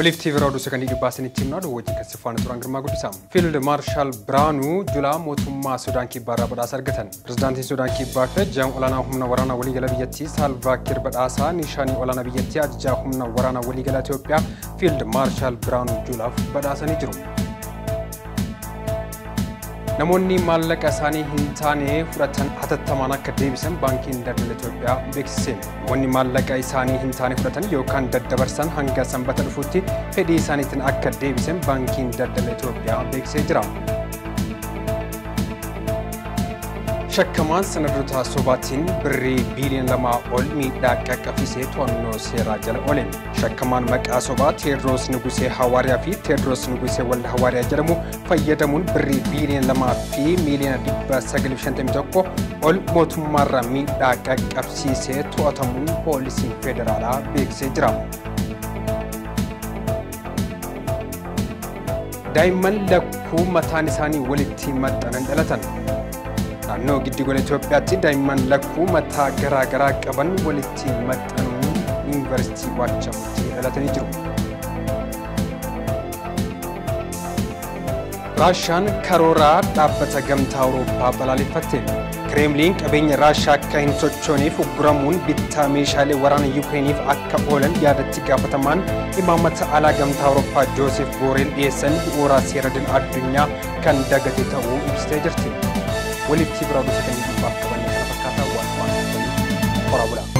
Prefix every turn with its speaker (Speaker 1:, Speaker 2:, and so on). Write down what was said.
Speaker 1: Waliif TV oduu sakandii dhibbaa isinitti himnaa oduu wajjin kan sifaana turan Girmaa Guddisaa. Fiild Maarshaal Biraanuu Julaa mootummaa Sudaan Kibbaa irraa badhaasa argatan. Pirezidaantiin Sudaan Kibbaa fi ajajaan olaanaa humna waraanaa waliigala biyyattii Saalvaa Kiir badhaasaa nishaanii olaanaa biyyattii ajajaa humna waraanaa waliigala Itoophiyaa Fiild Maarshaal Biraanuu Julaaf badhaasanii jiru. Namoonni maallaqa isaanii hin taane fudhatan hatattamaan akka deebisan baankiin daldala Itoophiyaa beeksise. Namoonni maallaqa isaanii hin taane fudhatan yookaan daddabarsan hanga sanbata dhufuutti fedhii isaaniitiin akka deebisan baankiin daldala Itoophiyaa beeksisee jira. Shakkamaan sanadoota sobaatiin birrii biiliyoona 2 ol miidhaa qaqqabsiisee to'annoo seeraa jala oole. Shakkamaan maqaa sobaa Teedroos Nugusee Hawaariyaa fi Teedroos Nugusee Walda Hawaariyaa jedhamu fayyadamuun birrii biiliyoona 2 fi miiliyoona 951 ol mootummaarraa miidhaa qaqqabsiisee to'atamuun poolisiin federaalaa beeksisee jira. Daa'imman lakkuu mataan isaanii walitti maxxanan dhalatan. Naannoo giddugala Itoophiyaatti daa'imman lakkuu mataa garaa garaa qaban walitti maxxanuun yuunivarsiitii Waachamutti dhalatanii jiru. Raashaan karooraa dhaabbata gamtaa Awurooppaa balaaleffatte. Kireemliin qabeenya Raashaa akka hin sochooneef ugguramuun bittaa meeshaalee waraana Yukireeniif akka oolan yaadatti gaafatamaan imaammata alaa gamtaa Awurooppaa Joosef Booreel dhiyeessan bu'uura seera idil addunyaa kan dagate ta'uu ibsitee jirti. Walitti bira oduu sakandii dhibbaaf qabannee kana fakkaataa waan waan horaa bulaa.